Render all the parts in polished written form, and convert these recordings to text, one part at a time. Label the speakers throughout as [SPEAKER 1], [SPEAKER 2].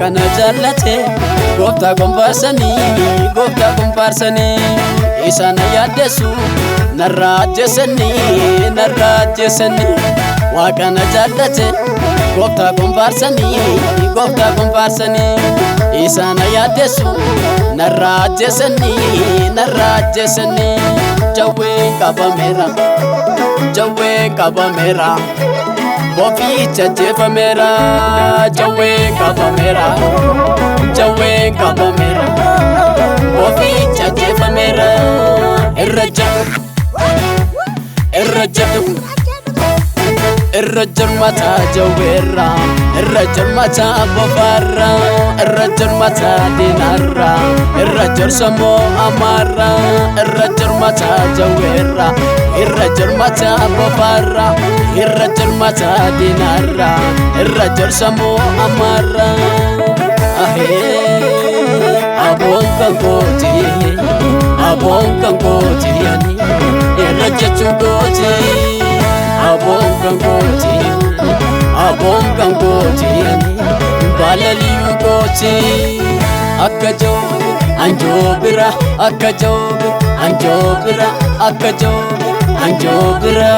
[SPEAKER 1] Waaqana jaallate gooftaa gonfaarsanii gooftaa gonfaarsanii isaan yaaddeessu narraa ajjeesanii narraa ajjeesanii Waaqana jaallate gooftaa gonfaarsanii gooftaa gonfaarsanii isaan yaaddeessu narraa ajjeesanii narraa ajjeesanii jawween qabameera jawween qabameera. Boficha ajjeefameera jawween qabameera jawween qabameera boficha ajjeefameera irra jedhu irra jedhu irra jirmataa jawweerra irra jirmataa bofaarra irra jirmataa diinarra irra jirsamoo amaarra irra jirmataa jawweerra irra jirmataa bofaarra irra jirmataa diinarra irra jirsamoo amaarra ahee aboon kan kooti aboon kan kooti irra jechuu kooti aboon kan kooti aboon kan kooti balaliyu kooti akka joobi anjoobira akka joobi anjoobira akka joobi anjoobira.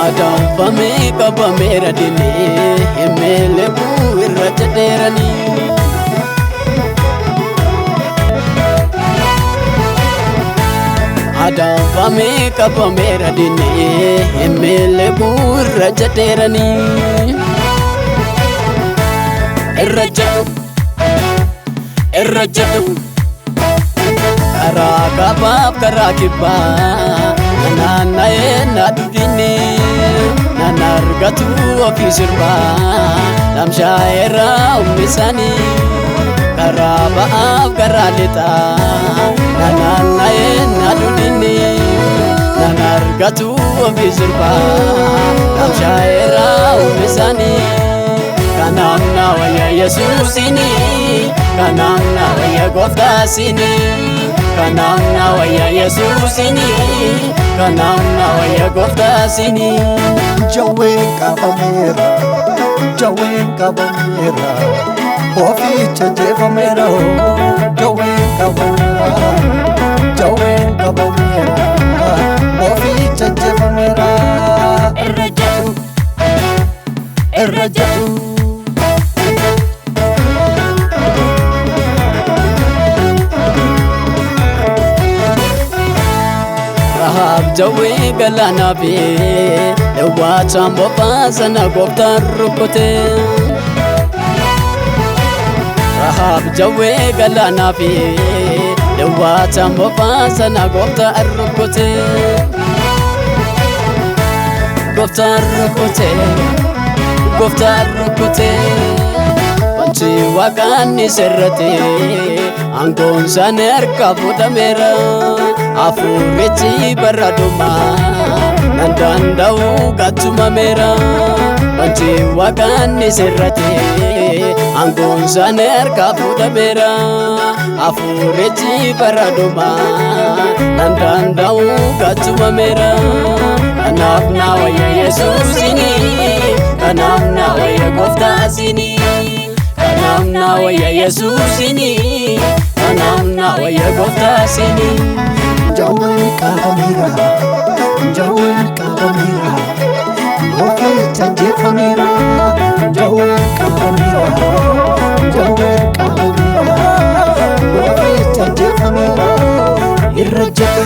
[SPEAKER 1] Adaanfamee qabameera diinee himmeelee irra jedheeranii. Adaanfamee qabameera diinee himmeelee irra jedheeranii. Irra jedhu irra jedhu karaa kabaaf karaa kibbaa naanna'ee na dudinni naan argatu ofii sirbaa lamshaa'eerra humni isaanii karaa ba'aaf karaa lixaa naanna'ee na dudinni naan argatu ofii sirbaa lamshaa'eerra humni isaanii kanaaf na wayya Yesuusini kanaaf na wayya gooftaasini kanaaf na wayya Yesuusini kanaaf na wayya gooftaasini.
[SPEAKER 2] Jawween qabameera jawween qabameera boficha ajjeefameera jawween qabameera jawween qabameera boficha ajjeefameera irra jedhu irra jedhu.
[SPEAKER 1] Rahaab jawwee galaanaa fi dhawwaachaan bofaa sana gooftaan rukkute. Rahaab jawwee galaanaa fi dhawwaachaan bofaa sana gooftaan rukkute. Gooftaan rukkute gooftaan rukkute. Wanti waaqaan sirrate aangoon isaanii harka fuudhameera. Hafuurichi bara dhumaa nan danda'u gattumameera. Wanti waaqaan sirrate aangoon isaanii harka fuudhameera. Hafuurichi bara dhumaa nan danda'u gattumameera. Kanaaf na wayya Yesuusini kanaaf na wayya gooftaasini kanaaf na wayya Yesuusini kanaaf na wayya gooftaasini.
[SPEAKER 2] Jawween qabameera jawween qabameera boficha ajjeefameera jawween qabameera jawween qabameera boficha ajjeefameera irra jedhu